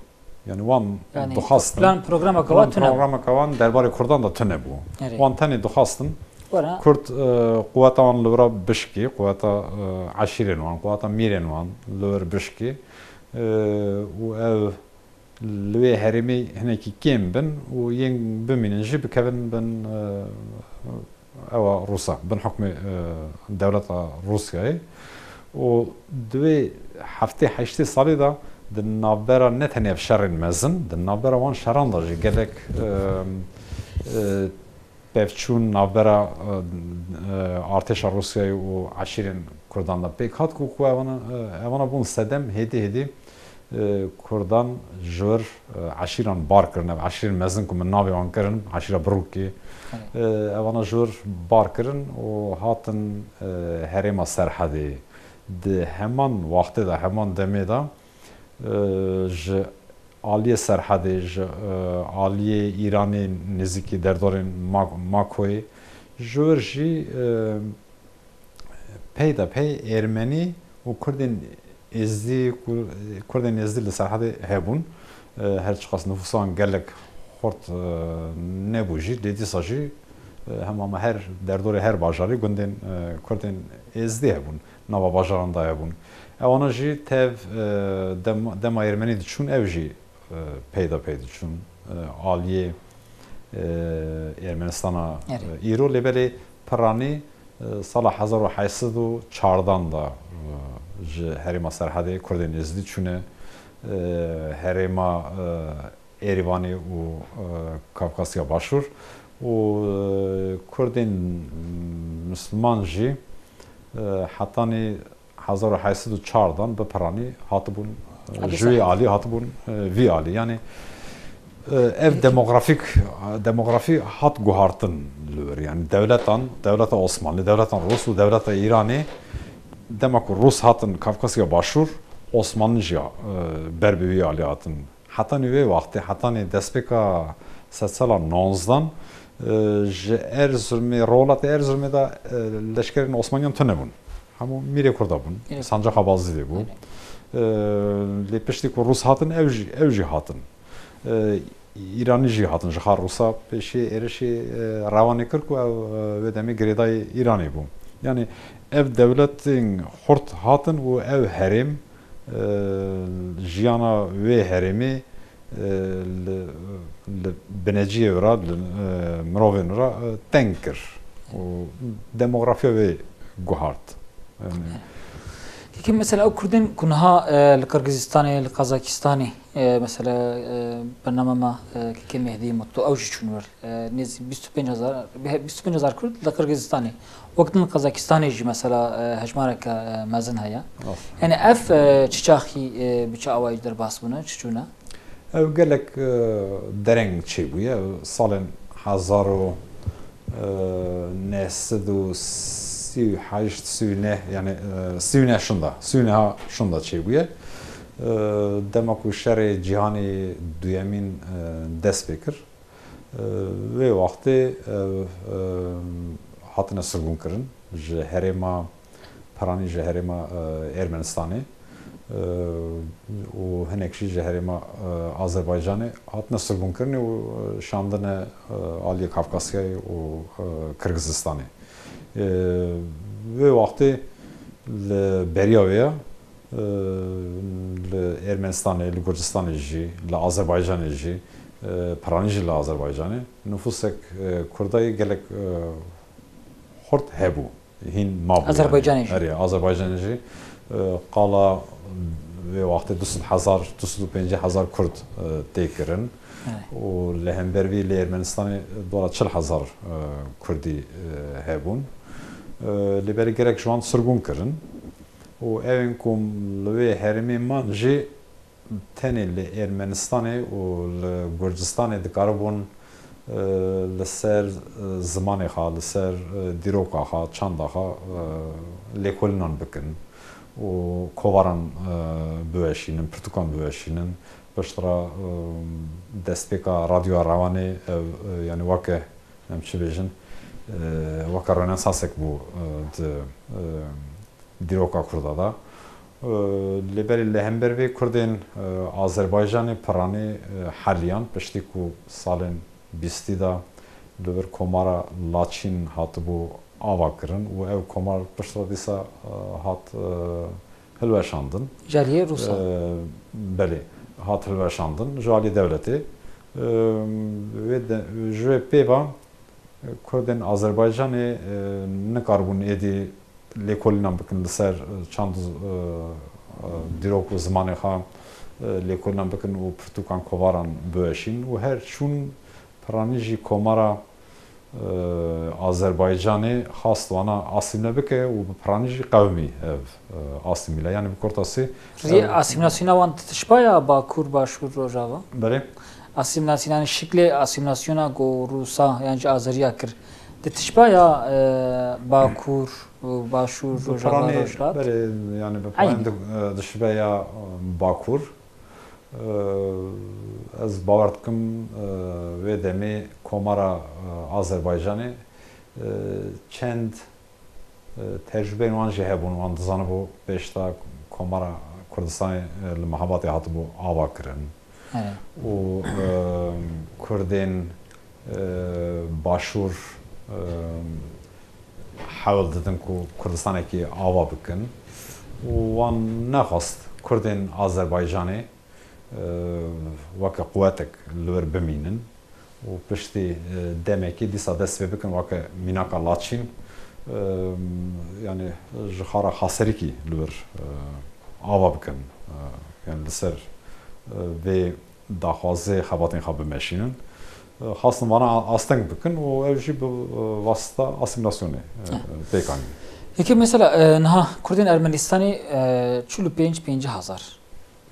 Yani wan Yani dixwastin. Plan programeke wan tune bû. Programeke wan derbarê Kurdan de tune bû. Erê. Wan tenê dixwastin Were. Kurd, e, quweta wan li vira bişkî, quweta, e, eşîrên wan, quweta mîrên wan li vir bişkî. E, û ev li wê herêmê hinekî kêm bin û yên bimînin jî bikevin bin, e, ewa Rûsa, bin hukmê, e, dewleta Rûsyayê. Û di wê heftê heştê salê de di navbera ne tenê ev şerên mezin, di navbera wan şeran de jî gelek, e, e, pevçûn navbera, e, e, artêşa Rûsyayê û eşîrên Kurdan de pêk hat ku, ku evana, e, evana bûn sedem hêdî hêdî, e, Kurdan ji vir, e, eşîran bar kirin. Ev eşîrên mezin ku min navê wan kirin, eşîra Birûkê, Evet. e, evana ji vir bar kirin û hatin, e, herêma Serhedê. Di heman wextê de, heman demê de, e, ji aliyê Serhedê, ji, e, aliyê Îranê nêzîkî derdorên Ma-, Makoyê, ji wir jî, e, pey de pey Ermenî û Kurdên Êzdî, Kur-, Kurdên Êzdî li Serhedê hebûn. E, her çiqas nifûsa wan gelek xurt, e, nebû jî, lê dîsa jî, e, hema me her derdorê her bajarî gundên, e, Kurdên Êzdî hebûn, nava bajaran de hebûn. Ewana jî tev, e, dem-, dema Ermenî diçûn ew jî, e, peyda pey diçûn, e, aliyê, e, Ermenistana, Erê. e, îro, lê belê piranî, e, sala hezar û heşt sed û çardan de, e, ji herêma Serhedê Kurdên Êzdî çûne, e, herêma, e, Êrîvanê û, e, Kafkasya Başûr û, e, Kurdên Misliman jî, e, hetanî hezar û heşt sed û çar dan bi piranî hatibûn, e, Alî ji wê Serhedê. Alî hatibûn, e, vî alî. Yani, e, ev Peki. demografik, demografî hat guhartin li wir. Yani dewletan, dewleta Osmanlî, dewletan Rûs û dewleta Îranê, dema ku Rûs hatin Kafkasya Başûr, Osmanlî jî, e, ber bi vî alî hatin. Hetanî wê wextê, hetanî destpêka sedsala nonzdan, e, ji Erzurumê, rewlatê Erzurumê de, e, leşkerên Osmaniyan tune bûn. Hemû mîrê Kurda bûn. Evet. Sancaxa Bazîdê bû. Evet. E, lê piştî ku Rûs hatin, ew jî, ew jî hatin. E, Îranî jî hatin. Ji xwe Rûsa pêşî êrişî, e, Rewanê kir ku ew, e, wê demê girêdayî Îranê bû. Yani ev dewletên xurt hatin û ev herêm, e, jiyana wê herêmê, e, li, li bineciyê wira, li, e, mirovên wira, e, teng kir û demografiya wê guhart. Yani Kekê mesela ew Kurdên ku niha, e, li Qirgizistanê, li Qazakistanê, e, mesela, e, bernama me, e, Kekê Mehdî Mutlu, ew jî çûn wir. E, nêzî bîst û pênc hezar, bîst û pênc hezar Kurd li Qirgizistanê. Wek din li Qazakistanê jî mesela, e, hejmareke, e, mezin heye. Of. Yani ev, e, çi çaxî, e, bi çi awayî derbas bûne, çi çûne? Ew gelek, e, dereng çêbûye. Ew salên hezar û, e, neh sed û sî û heşt, sî û neh, yani, e, sî û neh şinda, sî û neh şinda çêbûye. E, dema ku şerê cîhanê duyemîn, e, dest pê kir, e, wê wextê, e, e, hatine sirgûnkirin ji herêma, piranî ji herêma, e, Ermenistanê, e, û hinek jî ji herêma, e, Azerbaycanê hatine sirgûnkirinê û, e, şandine, e, aliyê Kafkasyayê û, e, Kirgizistanê. E, wê wextê li beriya wê ya, e, li Ermenistanê, li Gurcistanê jî, li Azerbaycanê jî, e, piranî jî li Azerbaycanê nufusek, e, Kurdayê gelek, e, xurt hebû. Hîn mabû. Azerbaycanê yani jî. Erê, Azerbaycanê jî, e, qala wê wextê du sed hezar, du sed û pêncî hezar Kurd, e, tê kirin. Evet. Û li hember vî li Ermenistanê dora çil hezar, e, Kurdî, e, hebûn. E, lê belê gelek ji wan sirgûn kirin. Û ew ên ku li wê herêmê man jî tenê li Ermenistanê û li Gurcistanê dikaribûn, e, li ser, e, zimanê xwe, li ser, e, dîroka xwe, çanda xwe, e, lêkolînan bikin û kovaran, e, biweşînin, pirtûkan biweşînin. Piştre, e, destpêka Radyoya Rewanê, ev, e, yani weke, em çi bêjin, e, weke rönesansek bû, e, di, e, dîroka Kurda de. E, lê belê li hember vê Kurdên, e, Azerbaycanê piranî, e, heliyan, piştî ku salên bîstî de li vir komara Laçîn hatibû ava kirin û ev komar piştre dîsa, e, hat, e, hilweşandin. Ji aliyê Rûsa? E, belê, hat hilweşandin ji aliyê dewletê. E, wê de, ji wê pê ve Kurdên Azerbaycanê, e, nikaribûn êdî lêkolînan bikin li ser, e, çand, e, e, dîrok û zimanê xwe, e, lêkolînan bikin û pirtûkan kovaran biweşîn û her çûn piranî jî komara, e, Azerbaycanê xwest wana asîmle bike û bi piranî jî qewimî ev, e, asîmîle. Yani bi kurtasî, riyê, e, asîmîlasyona wan di tişba ya Bakur, Başûr, Rojava? Belê. Asîmîlasyon, yani şiklê asîmîlasyona ku Rûsa yan ji Azeriya kir, di tişba ya, e, Bakur û Başûr, Rojava, Rojhilat? Belê, yani bi piranî di, e, dişibe ya, e, Bakur. E, ez bawer dikim, e, wê demê komara, e, Azerbaycanê, e, çend E, tecrûbeyên wan jî hebûn, wan dizanibû pêşta Komara Kurdistanê, e, li Mehabatê hatibû ava kirin. Evet. Û, e, Kurdên, e, Başûr, e, hewl didin ku Kurdistanekî ava bikin. Û wan nexwest Kurdên Azerbaycanê e, weke quwetek li wir bimînin û piştî, e, demekî dîsa dest pê bikin weke mînaka Laçîn, e, yani ji xara Xaserîkî li wir, e, ava bikin. E, yani li ser, e, vê daxwazê xebatên xwe bimeşînin. E, xwestin vana asteng bikin û ew jî bi, e, wasita asîmîlasyonê, e, pêk anîn. Yekê mesela, e, niha Kurdên Ermenistanê, e, çil û pênc pêncî hezar.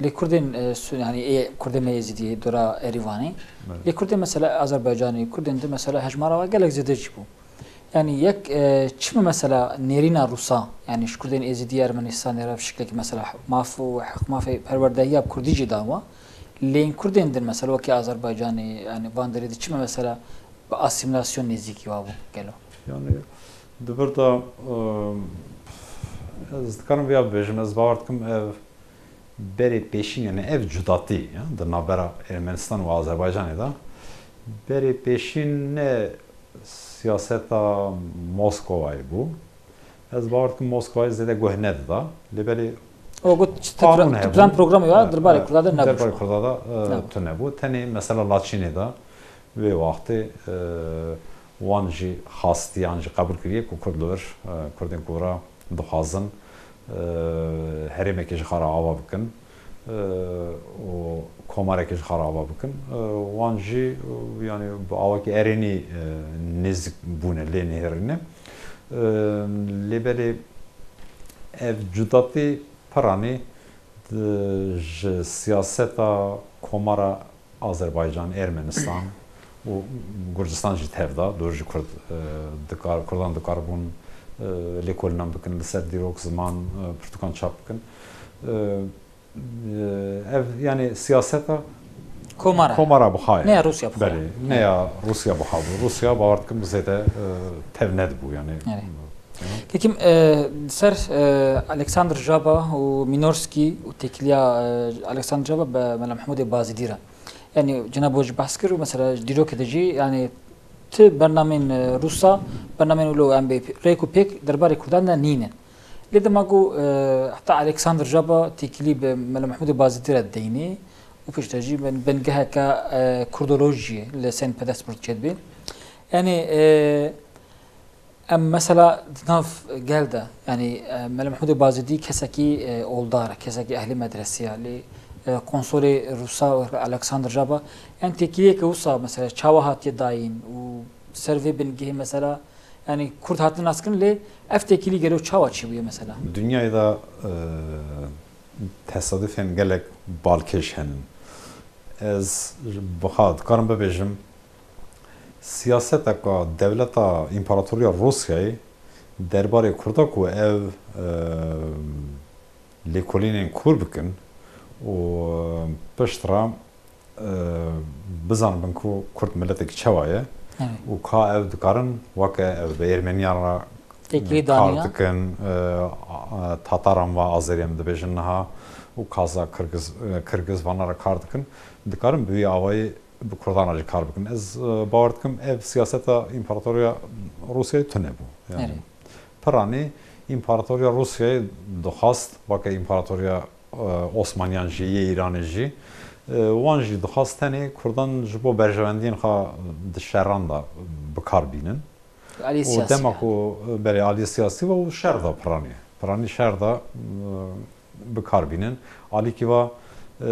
Lê Kurdên, e, Su-, yani ê Kurdê me Êzidiyê dora Erîvanê. Evet. Lê Kurdên mesela Azerbaycanê, Kurdên di mesela hejmara ve gelek zêde jî bû. Yani yek, e, çi mi mesela nêrîna Rûsa, yani ji Kurdên Êzidî Ermenistanê re bi şiklekî mesela maf û heq mafê perwerdehiya bi Kurdî jî dawa. Lê Kurdên din mesela wekî Azerbaycanê, yani van derê di çi mi mesela bi asîmîlasyon nêzîkî wa bû gelo? Yani di vir de, e, ez dikarim vêya bibêjim, ez bawer dikim ev berê pêşîn, yani ev cudatî, ya, di navbera Ermenistan û Azerbaycanê de berê pêşîn ne siyaseta Moskovayê bû. Ez bawer dikim Moskovayê zêde guh nedida. Lê belê O got, çi qanûn teplan, hebûn. Teplan programê ya, e, derbarê e, Kurda de nebû derbarê şima. Kurda de, e, Nebû. Tune bû. Tenê mesela Laçînê de wê wextê, e, wan jî xastiyan jî qebûl kiriye ku Kurd li vir, e, Kurdên ku vira dixwazin, e, herêmekê ji xwe re ava bikin, e, û komarekê ji xwe re ava bikin. E, wan jî, e, yani bi awakî erênî, e, nêzik bûne, lê nihêrîne. E, lê belê ev cudatî piranî di, ji siyaseta komara Azerbaycan, Ermenistan û Gurcistan jî tevda, dor ji Kurd, e, dikar, Kurdan dikaribûn, e, lêkolînan bikin, li ser dîrok, ziman, e, pirtûkan çap bikin. E, e, ev, yani siyaseta Komara. Komara Buxayê. Ne ya Rûsya Buxayê. Belê, ne ya Rûsya Buxa bû. Rûsya bawer dikim zêde, e, tev nedibû, yani. Evet. Kekim, e, ser, e, Alexander Jaba û Minorski û têkiliya, e, Alexander Jaba bi Mela Mehmûdê Bazîdî re. Yani cenab ji behs kir û mesela ji dîrokê de jî, yani ti bernamên, e, Rûsa, bernamên wilo em bê rêk û pêk derbarê Kurdan de nîne. Lê dema ku, e, heta Alexander Jaba têkilî bi Mela Mehmûdê Bazîdî re deynê û piştre jî bin-, bingeheke, e, Kurdolojiyê li Saint Petersburg çêdibê. Yani, e, em mesela di nav gel de, yani, e, Mela Mehmûdê Bazîdî kesekî, e, oldar e, kesekî ehlî medresiya, lê, e, konsolê Rûsa Alexander Jaba, yani têkiliyeke wisa mesela çawa hatiye dayîn û ser vê bingehê mesela, yani Kurd hatine naskirin, lê ev têkilî gelo çawa çêbûye mesela? Dinyayê de, e, tesadufên gelek balkêş henin. Ez bixa dikarim bibêjim, siyaseteka dewleta împaratoriya Rûsyayê derbarê Kurda ku ev, e, lêkolînên kûr bikin û piştre, e, bizanibin ku Kurd miletekî çawa ye Evet. û ka ev dikarin weke ev bi Ermeniyan re Têkilî kar daniya. dikin, e, a, a, Tataran ve Azerî em dibêjin niha û Kazak, Kirgiz, e, Kirgiz vana re kar dikin. Dikarin bi wî awayî bi Kurdan re jî kar bikin. Ez, e, bawer dikim ev siyaseta împaratoriya Rûsyayê tune bû. Yani, Evet. piranî împaratoriya Rûsyayê dixwast weke împaratoriya, e, Osmaniyan jî, yê Îranê jî, e, wan jî dixwast tenê Kurdan ji bo berjewendiyên xwe di şeran de bi kar bînin. Alî Û siyasî. dema ku, e, belê alî siyasî ve û şer de piranî. Piranî şer de, e, bi kar bînin. Alîkî ve, e,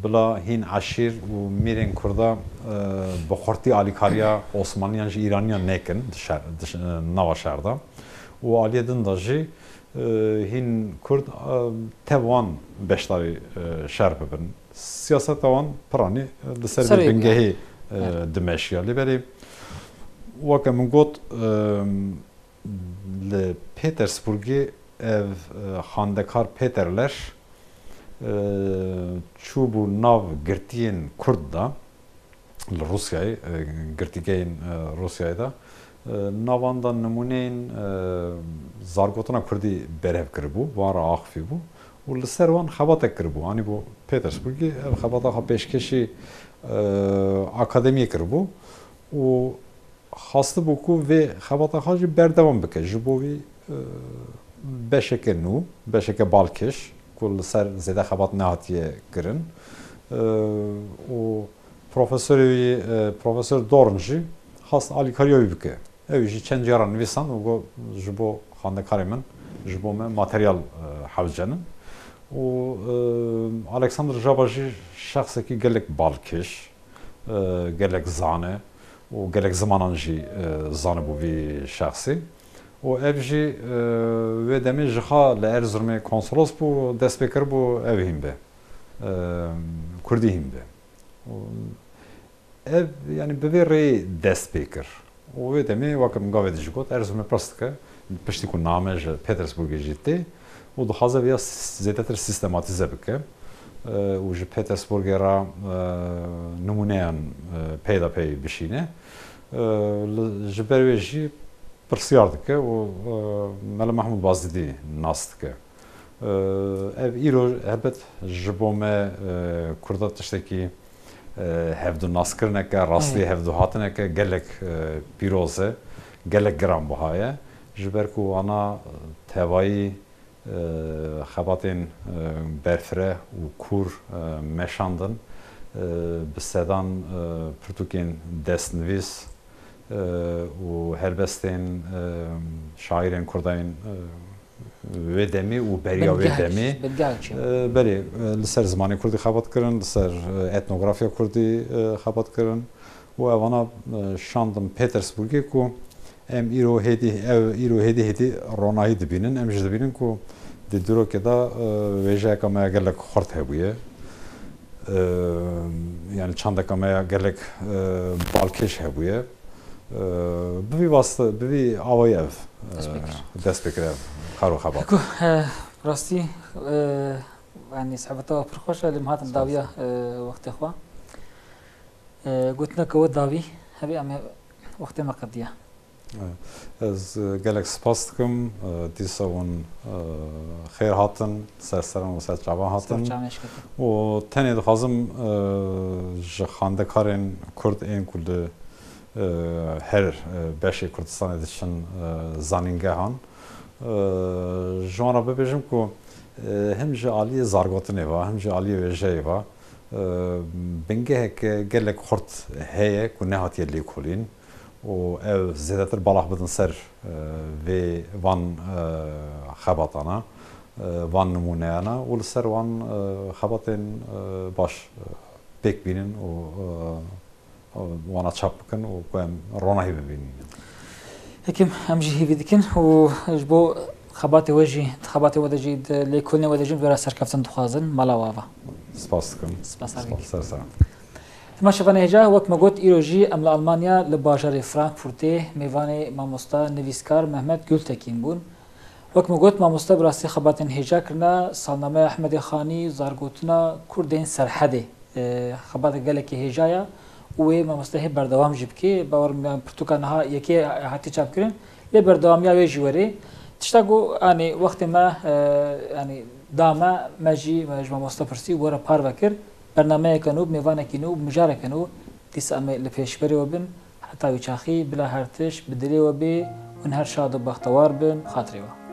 bila hîn eşîr û mîrên Kurda, e, bi xurtî alîkariya Osmaniyan ji Îraniyan nekin di şer, di ş-, e, nava şer de. Û aliyê din de jî, e, hîn Kurd, e, tev wan beşdarî, e, şer bibin. Siyaseta wan piranî, e, li ser Serê vê bingehê, e, Evet. dimeşiya. Lê belê weke min got, e, li Petersburgê ev, e, xwendekar Peter Leş, e, çûbû nav girtiyên Kurd de li Rûsyayê, e, girtîgehên, e, Rûsyayê de, e, navan de nimûneyên, e, zargotina Kurdî berhev kiribû, wan re axifîbû û li ser wan xebatek kiribû. Anîbû Petersburgê, ev xebata xwe pêşkêşî, e, akademiyê kiribû û xwestibû ku vê xebata xwe jî berdewam bike. Ji bo wî, e, beşeke nû, beşeke balkêş ku li ser zêde xebat nehatiye kirin, e, û profesorê wî, e, Profesor Dorn jî xwest alîkariya wî bike. Ew jî çend cara nivîsand û got, ji bo xwendekarê min, ji bo me materyal, e, hewcenin. Û, e, Alexander Jaba jî şexsekî gelek balkêş, e, gelek zane û gelek zimanan jî, e, zanibû vî şexsî. Û ev jî, e, wê demê ji xwe li Erzurumê konsolos bû, dest pê kiribû ev hîn be. E, Kurdî hîn be. Û ev, yani bi vê rêyê dest pê kir. Û wê demê weke min gavê dijî got, Erzurumê pirs dike, piştî ku name ji Petersburgê jî tê û dixwaze vêya s-, zêdetir sîstematîze bike, e, û ji Petersburgê re, e, nimûneyan, e, peyda pey bişîne. E, li, ji ber wê jî pirsyar dike û, e, Mela Mehmûd Bazîdî nas dike. E, ev îro helbet ji bo me, e, Kurda tiştekî, e, hevdûnaskirineke, rastî Evet. hevdûhatineke gelek, e, pîroz e, gelek giranbiha ye. Ji ber ku wana tevayî, e, xebatên, e, berfireh û kûr, e, meşandin, e, bi sedan, e, pirtûkên destnivîs, e, û helbestên, e, şaîrên Kurda yên, e, wê demê û beriya wê Bingehek, demê. bingehek çi? E, belê, e, li ser zimanê Kurdî xebat kirin, li ser, e, etnografya Kurdî, e, xebat kirin û evana, e, şandin Petersburgê ku em îro hêdî, ev îro hêdî hêdî ronahî dibînin. Em jî dibînin ku di dîrokê de, e, wêjeyeka me ya gelek xurt hebûye. E, yani çandeka me ya gelek, e, balkêş hebûye. Ee, bi vî wasta, bi vî awayî ev, e, dest pê kir ev kar û xebat. Ku, e, rastî, e, yanî sohbeta we pir xweş e, lê em hatin dawiya, e, wextê xwe. E, gotineke we dawî, hebî em ê wextê me qediya. E, ez, e, gelek spas dikim, e, dîsa hûn, e, xêr hatin, ser seran û ser çavan hatin. Ser çavên şiketin. Û tenê dixwazim, e, ji xandekarên Kurd ên ku li, e, her, e, beşê Kurdistanê diçin, e, zanîngehan, e, ji wan re bibêjim ku, e, him ji aliyê zargotinê ve, him ji aliyê wêjeyê ve, e, bingeheke gelek xurt heye ku nehatiye lêkolîn û ew zêdetir balax bidin ser, e, vê van, e, xebatana, e, van nimûneyana û li ser wan, e, xebatên, e, baş, e, pêk bînin û, e, wana çap bikin û ku em ronahî bibînin. Hekim, em jî hêvî dikin û ji bo xebatê we jî, di xebatê we de jî, di lêkolînê we de jî, em ji we re serkeftin dixwazin, mala we ava. Spas dikim. Spas, Spas, ser seran. Temaşevanê hêja, wek me got, îro jî em li Almanya, li bajarê Frankfurtê, mêvanê mamosta nivîskar Mehmet Gultekin bûn. Wek me got, mamoste bi rastî xebatên hêja kirine, salnameya Ehmedê Xanî, zargotina Kurdên Serhedê, e, xebatek gelekî hêja ye û wê mamoste hê berdewam jî bike. Bawer me pirtûka niha yekê hatiye çapkirin, lê berdewamiya wê jî were. Tişta ku, yanî, wextê me, e, yanî, da me, me jî, me ji mamoste pirsî, we re parve kir. Bernameyeke nû, mêvanekî nû, mijareke nû, dîsa em ê li pêşberê we bin. Heta wî çaxî, bila her tişt bi dilê we bê, hûn her şad û bextewar bin, bi xatirê we.